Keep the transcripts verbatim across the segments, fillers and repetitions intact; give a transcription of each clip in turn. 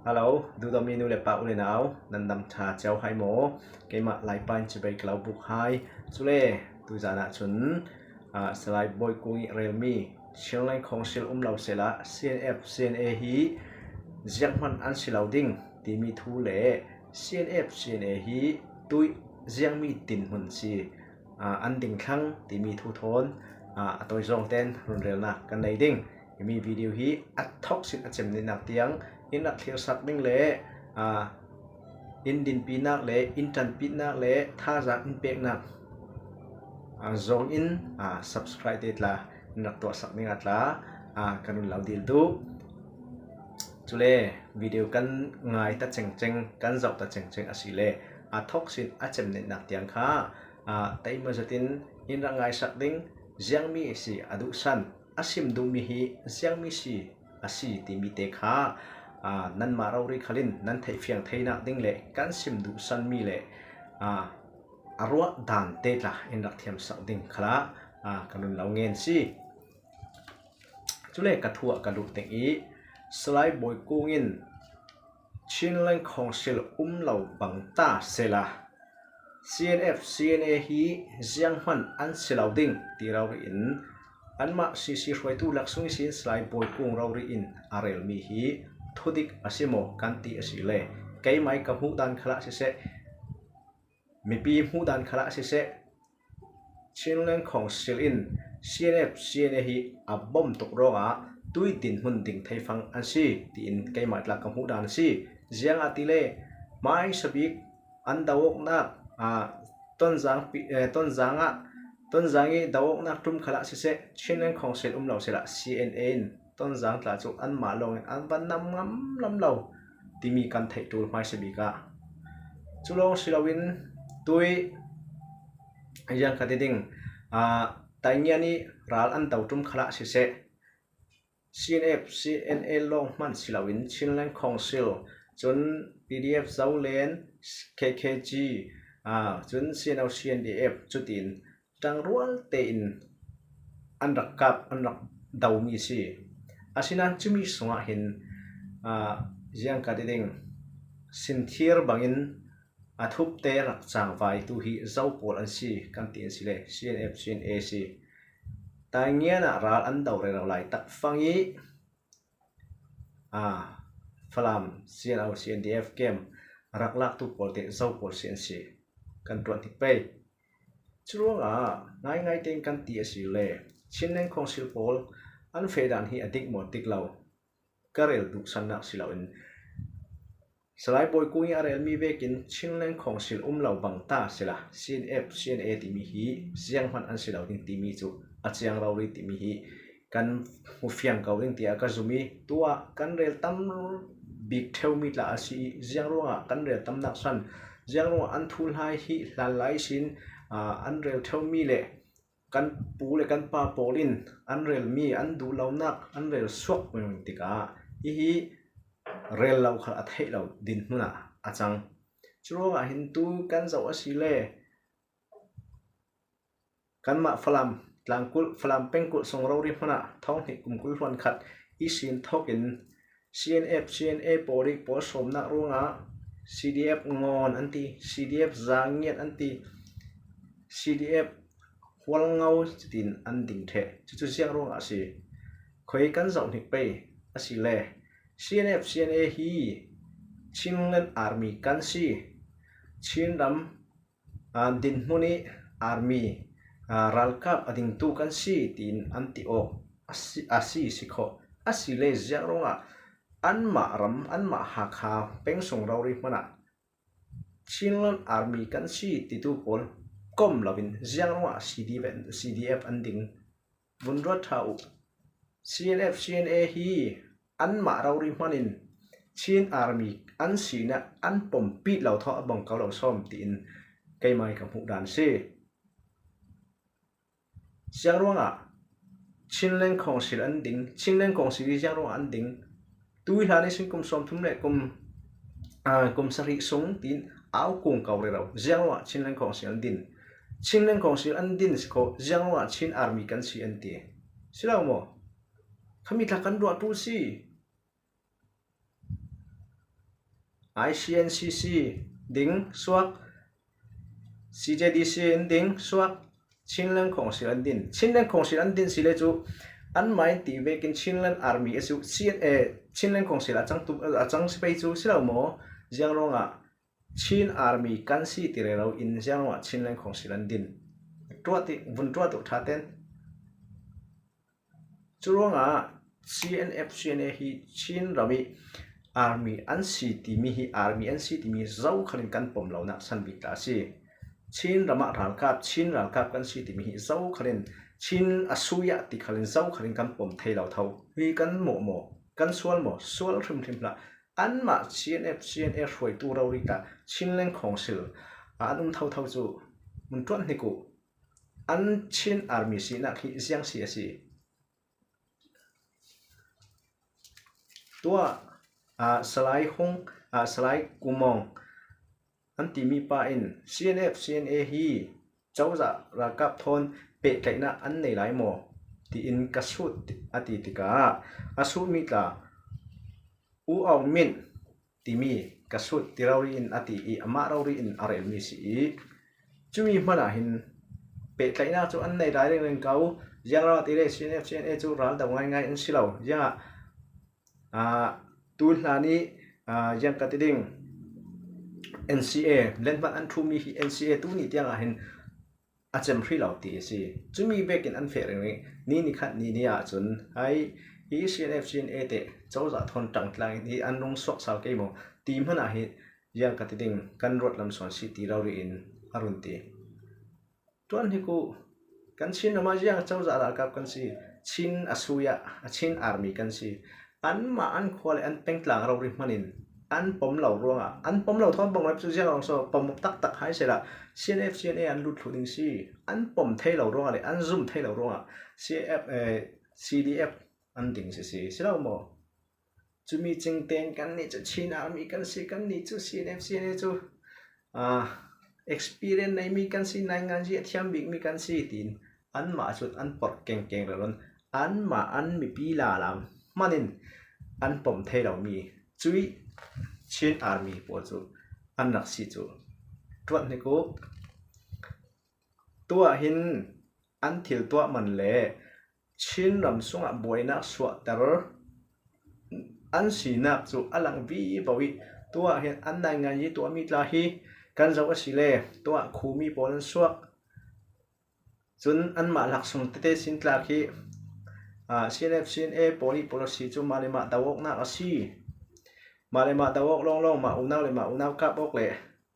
Hello, duhdawtmi nu le pa, u le nau, nan dam ṭha cio hai maw? Keimah Laipa in chibai ka lo buk hai. Cule, tuzan ah cun, ah, Salai Bawi Kung ih relmi Chinland Council um lo sehla C N F, C N A hi zianghman an si lo ding timi thu le C N F, C N A hi tuih ziangmi dinhmun si, ah, an ding thlang timi thu thawn, ah, a tawizawng ten runrelnak kan nei ding. Himi video hi a thawksin a cem nihnak tiang in rak thlirsak ding le, aa, in dinpinak le in ṭanpinak le thazaang in peknak, aa, zawng in, aa, subscribe te tla in rak tuahsak ding ah tla, aa, kan run lo dil duh. Cule video kan ngai ta cengceng, kan zoh ta cengceng a si le a thawksin a cem nihnak tiang kha, aa, taima zatin in rak ngaisak ding, ziangmi si a duhsan, a sim duhmi hi ziangmi si a si timi te kha, aa, nanmah rori khalin nan theihfiang theinak ding le kan sim duhsanmi le, aa, a ruah dan te tla in rak thiamsak ding khalah, aa, kan run lo ngen si. Cule ka thu ah ka luh teng ih Salai Bawi Kung in Chinland Council um lo bang ta sehla C N F, C N A hi zianghman an si lo ding ti rori in anmah C C hruaitu lak sung ihsin Salai Bawi Kung rori in a relmi hi thudik a si maw kan ti a si le, keimah ih ka hmuh dan khalah siseh, mipi hmuh dan khalah siseh, Chinland Council in C N F, C N A hi a bawm tuk ruangah tuih dinhmun ding theifang an si tiin keimah tla ka hmuh dan a si. Ziangahtile hmaisabik an do awknak, aa, Tonzang pi-, eh, Tonzang ah, Tonzang ih do awknak ṭum khalah siseh, Chinland Council um lo sehla C N A in Tonzang tla cu anmah lawngin an van nam ngam lam lo timi kan theih ṭul hmaisabik ah. Cu lawng si loin tuih ziang ka ti ding, aa, Taingian ih ral an do ṭum khalah siseh, C N F, C N A lawng hman si loin Chinland Council, cun P D F Zoland, K K G, aa, cun C N O, C N D F cutin ṭangrual tein an rak kap, an rak domi si. Asinain cumi sungah hin, aa, ziang ka ti ding, sinthir bangin a thupte rak cangvaitu hi zo pawl an si kan ti an si le, C N F, C N A si. Taingian ah ral an do rero lai takfang ih, aa, Falam, C N O, C N D F camp rak laktu pawl te zo pawl si an si kan ṭuan hnik pei. Curuangah ngaingai tein kan ti a si le, Chinland Council pawl an feh dan hi a dik maw dik lo, ka rel duhsannak si loin, Salai Bawi Kung ih a relmi vekin Chinland Council um lo bang ta sehla C N F, C N A timi hi zianghman an si lo ding timi cu a ciang rori timi hi kan hmu fiang ko ding tiah ka zum ih, tuah kan rel tam bik ṭheumi tla a si ih, ziang ruangah kan rel tamnak san, ziang ruangah an thuhla hi hlan lai ihsin, aa, an rel ṭheumi le kan pu le kan pa pawl in an relmi, an duh lonak an rel suak peng tikah hihi rel lo khal a theih lo dinhmun ah a cang. Curuangah hin tu kan zoh a si le, kanmah Falam tlangkulh, Falam pengkulh sung rori hmanah thawng hnih kum kul hluan khat ihsin thawkin C N F, C N A pawl ih pawl sawmnak ruangah C D F ngawn an ti, C D F zangiat an ti, C D F hualngo cutin an ding ṭheh. Cucu ziang ruangah a si? Khoi kan zoh hnik pei a si le, C N F, C N A hi Chinland Army kan si, Chin ram, aa, dinhmun ih army, aa, ralkap a dingtu kan si, tiin an ti awk a si, a si, si khawh. A si le ziang ruangah anmah ram, anmah Hakha peng sung rori hmanah Chinland Army kan si titu pawl kom loin ziang ruangah C D F, C D F an ding? Vun ruat ṭha uh. C N F, C N A hi anmah rori hmanin Chin Army an sinak an pompih lo thawng a bang ko lo sawm tiin keimah ih ka hmuh dan si. Ziang ruangah Chinland Council an ding, Chinland Council hi ziang ruangah an ding? Tui hlan ihsin kum sawmthum le kum, aa, kum sarih sung tiin au kung ko rero. Ziang ruangah Chinland Council an din? Chinland Council an din si khawh, ziang ruangah Chin Army kan si an ti? Si lo maw? Khami tla kan ruah ṭul si. I C N C C ding suak, C J D C in ding suak, Chinland Council an din. Chinland Council an din si le cu anmah in ti vekin Chinland Army a si uh, C N, eh, Chinland Council a cang tu, a cang si pei cu si lo maw? Ziang ruangah Chin Army kan si ti rero in ziang ruangah Chinland Council an din. Tuah ti, vun tuah tu ṭha ten. Curuangah C N F, C N A hi Chin ram ih army an si timi hi, army an si timi zokhal in kan pom lonak san bik tla a si. Chin ram ah ralkap, Chin ralkap kan si timi hi zokhal in, Chin a suya ti khal in zokhal in kan pom thei lo tho. Hi kan mawh maw, kan sual maw, sual hrimhrim hlah. Anmah C N F, C N A hruaitu rori tla Chinland Council ah an um thotho cu mun ṭuan hnik uh. An Chin Army sinak hi ziang si a si. Tuah, ah, Salai Hung, ah, Salai Kumawng an timi pa in C N F, C N A hi cozah ralkap thawn pehtlaihnak an nei lai maw tiin ka sut a ti tikah a sutmi tla U Aung Min timi ka sut ti rori in a ti ih amah rori in a relmi si ih cumi hmanah hin pehtlaihnak cu an nei lai ringring ko. Ziangruangah ti le C N F, C N A cu ral do ngaingai an si lo. Ziangah, aa, tu hlan ih, aa, ziang ka ti ding, N C A, lenhmanh an ṭhumi hi N C A tu ni tiangah hin a cem hrih lo ti a si. Cumi vekin an feh ringring. Ni nikhat ni ni ahcun ai hi C N F, C N A te cozah thawn ṭangtlang in hi an rung suak sau kei maw ti hmanah hi ziang ka ti ding, kan ruat lam suan si ti rori in a run ti. Tuan hnik uh, kan Chin ram ah ziang cozah ralkap kan si, Chin a suya, a Chin army kan si. Anmah an khua le an pengtlang rori hmanin an pom lo ruangah, an pom lo thawn pom rep cu ziang rong so pom taktak hai sehla C N F, C N A an lut thluh ding si. An pom thei lo ruangah le an zum thei lo ruangah C F, eh, C D F an ding si si, si lo maw? Cumi cingten kannih cu Chin army kan si, kannih cu C N F, C N A cu, ah, experience neimi kan si, nainganzi a thiam bikmi kan si tiin anmah cu an porh kengkeng rero in anmah an mipi lala hmanin an pom thei lomi cuih Chin army pawl cu an rak si cu ṭuan hnik uh. Tuah hin an thil tuah man le Chin ram sungah buainak suahter an sinak cu a lang vivo ih tuah hin an nainganzi tuahmi tla hi kan zoh a si le tuah khumi pawl an suak. Cun anmah laksawng tete sin tla khi, aa, C N F, C N A pawl ih policy cu mah le mah do awknak a si. Mah le mah do awk lawnglawng, mah unau le mah unau kap awk le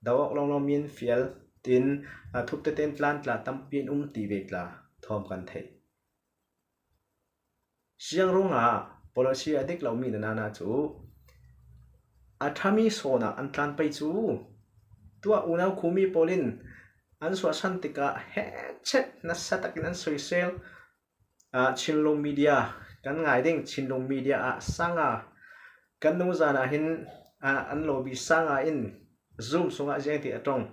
do awk lawnglawng min fial tin, aa, thup tete in tlan tla tampi an um ti ve tla thawm kan theih. Ziang ruangah policy a dik lomi na nana cu a ṭhami sawn ah an tlan pei cu. Tuah unau khumi pawl in an suahsan tikah henchet nasa takin an soisel. Ah, Chinlung Media kan ngai ding, Chinlung Media ah sanga kan nungzan ah hin, ah, an lobby sanga in Zoom sungah ziang ti a ṭong,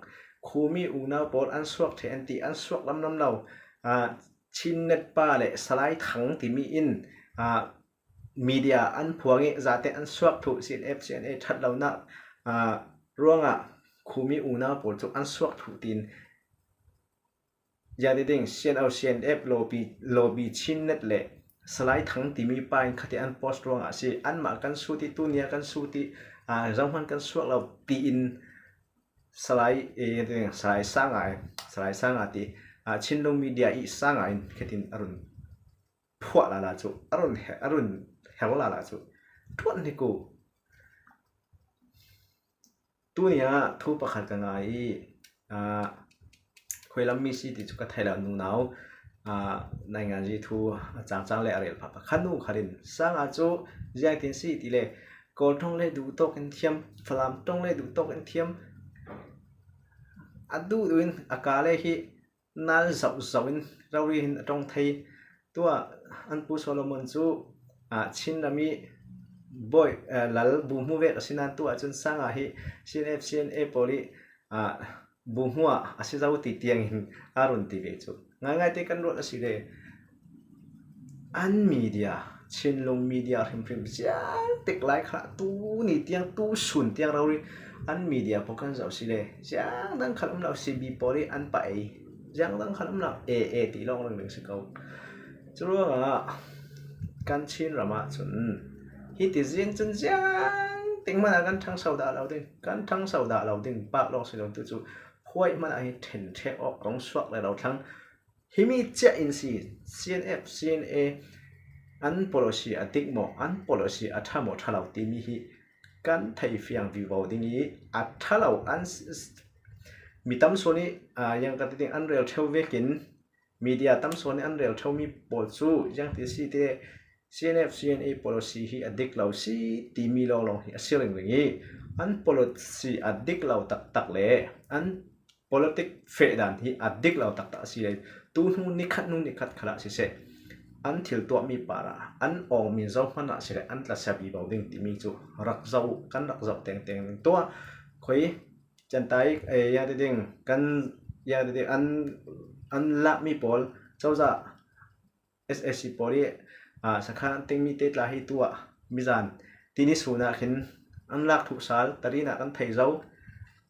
khumi unau pawl an suak ṭheh an ti, an suak lamlam lo. Ah, Chin Net pa le Salai Thang timi in, ah, media an phuang ih zate an suak thluh, C N F, C N A ṭhat lonak, ah, ruangah khumi unau pawl cu an suak thluh tiin ziang ti ding, C N O, C N F lobby, lobby Chin Net le Salai Thang timi pa in khati an post ruangah a si. Anmah kan sut ih, tunia kan sut ih, aa, zohman kan suak lo tiin Salai, eh, Salai Sanga, Salai Sanga ti, aa, Chinlung Media ih sanga in khatin a run phuah lala cu, a run he-, a run hel lala cu ṭuan hnik uh. Tuni ah thu pakhat ka ngai ih, aa, khuilam mi si ti cu ka thei lo, nunau, aa, nainganzi thu a cangcang le a rel pha pakhat nu khat in sanga cu ziangtin si ti le Kawl ṭong le duh tawk in thiam, Falam ṭong le duh tawk in thiam, a duh duh in a ka le hi nal zohzoh in rori hin a ṭong thei. Tuah an pu Solomon cu, ah, Chin ram ih bawi, eh, lal bu hmu vek a si nain tuah cun sanga hi C N F, C N A pawl ih, ah, bu hmu ah a si zo ti tiangin a run ti ve cu. Ngaingai te kan ruat a si le an media, Chinlung media hrimhrim ziang tek lai kha, tuni tiang, tu sun tiang rori an media pawl kan zoh si le, ziang dang khat um lo, C B pawl i an pah ei, ziang dang khat um lo, A A ti lawng ringring si ko. Churuangah kan Chin ramah cun hiti ziang cun ziang tek mana kan thangso dah lo ding, kan thangso dah lo ding, pak lawng si lo tu cu phuai mana hi ṭhen ṭhek awk kong suak le lo thlang. Himi ciah in si, C N F, C N A an policy a dik maw, an policy a ṭha maw, ṭha lo timi hi kan thei fiang vivo ding i, a ṭha lo an s-, s-, mi tam sawn i, aa, yang ka ti ding, an rel ṭheu vekin media tam sawn i an rel ṭheu mi pawl cu yang ti si te, C N F, C N A policy hi a dik lo si timi lawnglawng hi a si ringring i, an policy a dik lo taktak le an politic feh dan hi a dik lo taktak a si le, tu hnu nikhat hnu nikhat khalah siseh, an thil tuahmi parah an awngmi zohman ah siseh, an tlasia vivo ding timi cu rak zoh, kan rak zoh tengteng ding tuah. Khoi cantai, eh, yang ti ding, kan, yang ti ding, an, an lakmi pawl, cozah, S A C pawl i, aa, sakhan an tingmi te tla hi tuah, mizan tini sun ah khin an lak thluh sal, tarin ah kan thei zo,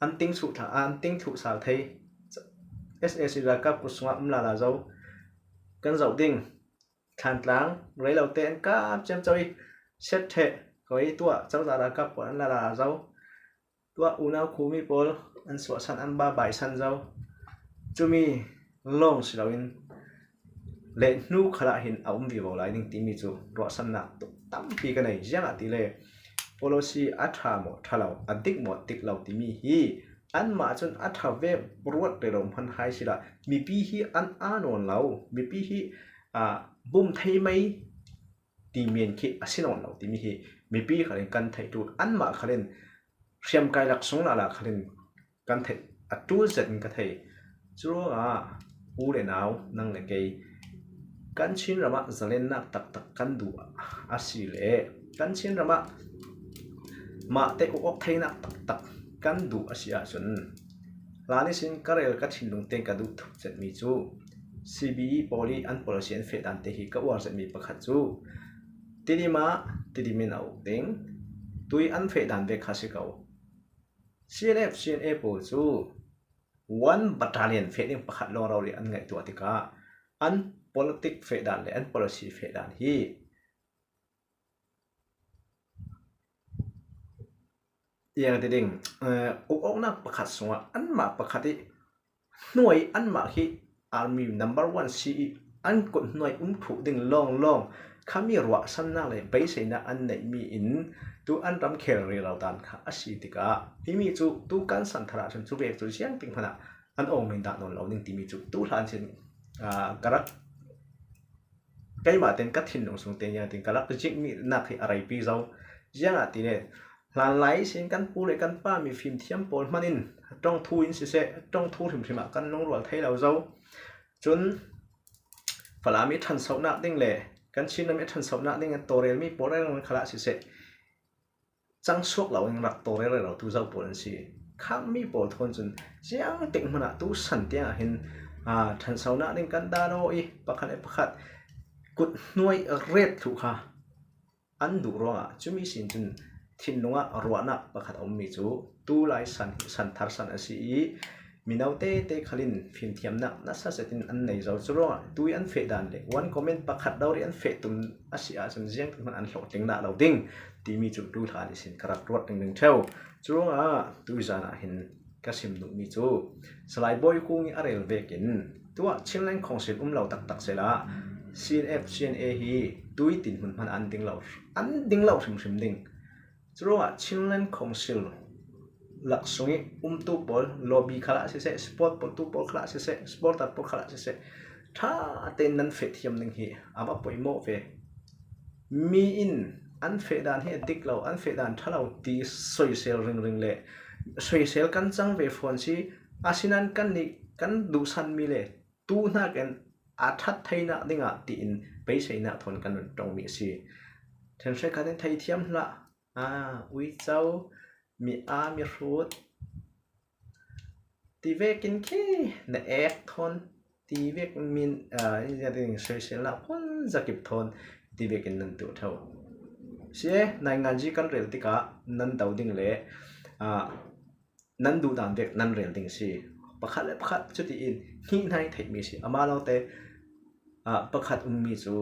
an ting thluh thla-, an ting thluh sal thei, S A C ralkap kut sungah um lala zo, kan zoh ding, Thantlang, rei lo te an kap ciamco i, set ṭheh ko i tuah, cozah ralkap pawl an lala zo. Tuah unau khumi pawl an suahsan, an babaisan zo. Cumi lawng si loin leh hnu khalah hin a um vivo lai ding timi cu ruahsannak tuk tampi ka nei. Ziangahtile policy a ṭha maw, ṭha lo, a dik maw, dik lo timi hi anmah cun a ṭha ve ruat rero hman hai sila, mipi hi an aa nawn lo, mipi hi, aa, bum thei mai ti men khi a si nawn lo timi hi mipi khalin kan theih ṭul, anmah khalin hriamkai laksawng lala khalin kan theih a ṭul zet in ka thei. Curuangah u le nau, nang le kei, kan Chin ramah zalennak taktak kan duh a si le kan Chin ramah mahte uk awk theinak taktak kan duh a si ahcun, hlan ihsin ka rel ka thinlung tein ka duh thuk zetmi cu C B E pawl i an policy an feh dan te hi ka uar zetmi pakhat cu Tidim ah Tidim in a uk ding, tui an feh dan ve kha si ko. C N F, C N A pawl cu one battalion feh ding pakhat lawng rori an ngaihtuah tikah an politic feh dan le an policy feh dan hi yang ti ding, eh, uk awknak pakhat sungah anmah pakhat i hnuai, anmah khi army number one si i an kut hnuai um thuk ding lawnglawng khami ruahsannak le beiseinak an neihmi in tu an ram khel rero dan kha a si tikah, himi cu tu kan santhar ah cun cu vek cu ziang tik hmanah an awngmi dah nawn lo ding timi cu tu hlan sin, aa, ka rak, keimah tein ka thinlung sung tein ziang tin ka rak zikmi nak hi a reipi zo. Ziangahtile hlanlai sin kan pu le kan pa mi fimthiam pawl hman in ṭong thu in siseh, ṭong thu hrimhrim ah kan lungrual thei lo zo. Cun Falam i ṭhansohnak ding le kan Chin ram i ṭhansohnak ding an tawlrelmi pawl rengin khalah siseh, cang suak lo in rak tawlrel rero tu zo pawl an si. Khami pawl thawn cun ziang tik hmanah tu san tiang ah hin, aa, ṭhansohnak ding kan dah law i pakhat le pakhat kut hnuai ret thluh kha an duh ruangah cumi sin cun thinlung ah ruahnak pakhat a ummi cu tu lai san hi santhar san a si i, mino tete khalin fimthiamnak nasa zetin an nei zo. Curuangah tui an feh dan le one comment pakhat dori an feh tum a si ahcun ziang tik hman an hlawhtling dah lo ding timi cu tu hlan ihsin ka rak ruat dingding ṭheu. Curuangah tui zan ah hin ka sim duhmi cu Salai Bawi Kung i a rel vekin tuah Chinland Council um lo taktak sehla C N F, C N A hi tui tin hmun hman an ding lo, an ding lo hrimhrim ding. Curuangah Chinland Council laksung i umtu pawl, lobby khalah siseh, sport pawl tu pawl khalah siseh, supporter pawl khalah siseh, ṭha tein nan feh thiam ding hi a va poimawh ve. Mi in an feh dan hi a dik lo, an feh dan ṭha lo ti soisel ringring le soisel kan cang ve fawn si, asinain kannih kan duhsanmi le tu hnakin a ṭhat theinak dingah tiin beiseinak thawn kan run ṭongmi a si. Ṭhenhre khat in theithiam hlah, aa, uico, mi aa, mi hrut ti vekin khi na ek thawn, ti vek min, aa, in zia ding soiselnak phun zakip thawn ti vekin nan tuah tho. Si e, nainganzi kan rel tikah nan do ding le, ah, nan duh dan vek nan rel ding si. Pakhat le pakhat cutiin hih nai theihmi si. Amah lawngte, ah, pakhat ummi cu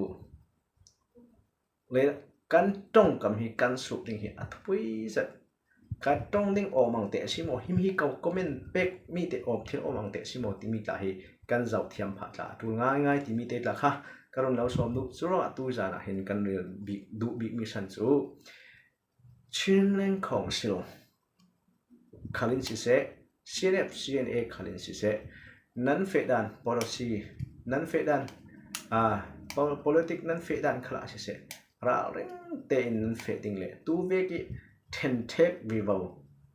le kan ṭongkam hi kan suh ding hi a thupui zet. Kan ṭong ding awm angte a si maw, himi hi ko comment pek mite awm thil awm angte a si maw timi tla hi kan zoh thiam phah tla, a ṭul ngaingai timi te tla kha ka run lo sawm duh. Curuangah tu zanah hin kan rel bik, duh bikmi san cu Chinland Council khalin siseh, C N F, C N A khalin siseh, nan feh dan policy, nan feh dan, ah, pol-, politic nan feh dan khalah siseh, ralring tein nan feh ding le tu vek ih ṭhenṭhek vivo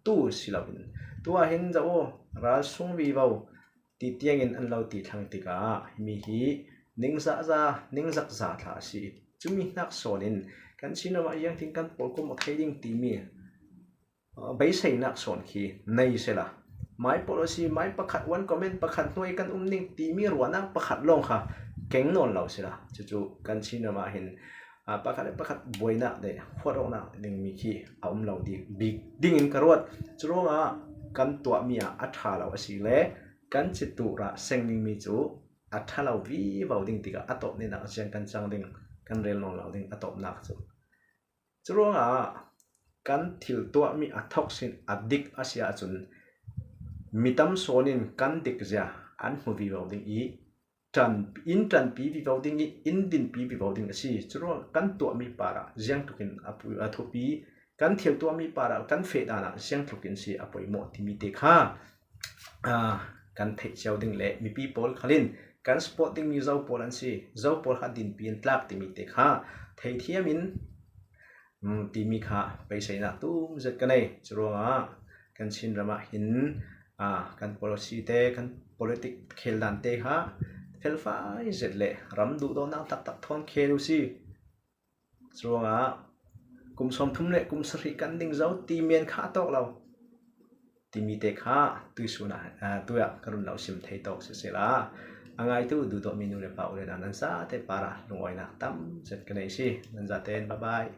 tu si loin, tu ah hin zoh aw, ralsung vivo ti tiangin an lo ti thlang tikah himi hi ningzahza, ningzakza thla a si. Cumi hnak sawn in kan Chin ram ah ziangtin kan pawlkom aw thei ding timi beiseinak sawn khi nei sehla, my policy, my pakhat, one comment pakhat hnuai kan um ding timi ruahnak pakhat lawng kha keng nawn lo sehla, cucu kan Chin ram ah hin, aa, pakhat le pakhat buainak le huat awknak dingmi khi a um lo ding bik dingin ka ruat. Curuangah kan tuahmi ah a ṭha lo a si le kan cituh rah seng dingmi cu a ṭha lo vivo ding tikah a tawp ninak a ciang kan cang ding kan rel nawn lo ding a tawpnak cu. Curuangah kan thil tuahmi a thoksin a dik a si ahcun mi tam sawn in kan dikzia an hmu vivo ding ih ṭan, in ṭanpi vivo ding ih in dinpi vivo ding a si. Curuangah kan tuahmi parah ziangtlukin a pu-, a thupi, kan thil tuahmi parah kan feh dan ah ziangtlukin si a poimawh timi te kha, aa, kan theih cio ding le mipi pawl khalin kan support dingmi zo pawl an si, zo pawl kha dinpi an tlak timi te kha theithiam in, um, timi kha beiseinak tum zet ka nei. Curuangah kan Chin ram ah hin, aa, kan policy te, kan politic khel dan te kha felfai zet le ram duhdawtnak taktak thawn khel uh si. Curuangah kum sawmthum le kum sarih kan ding zo ti men kha a tawk lo timi te kha tuihsun ah, aa, tuah ka run lo sim thei tawk sisehla, a ngaitu duhdawtmi nu le pa u le nau nan zate parah lungawinak tam zet ka nei si. Nan zate in bye bye.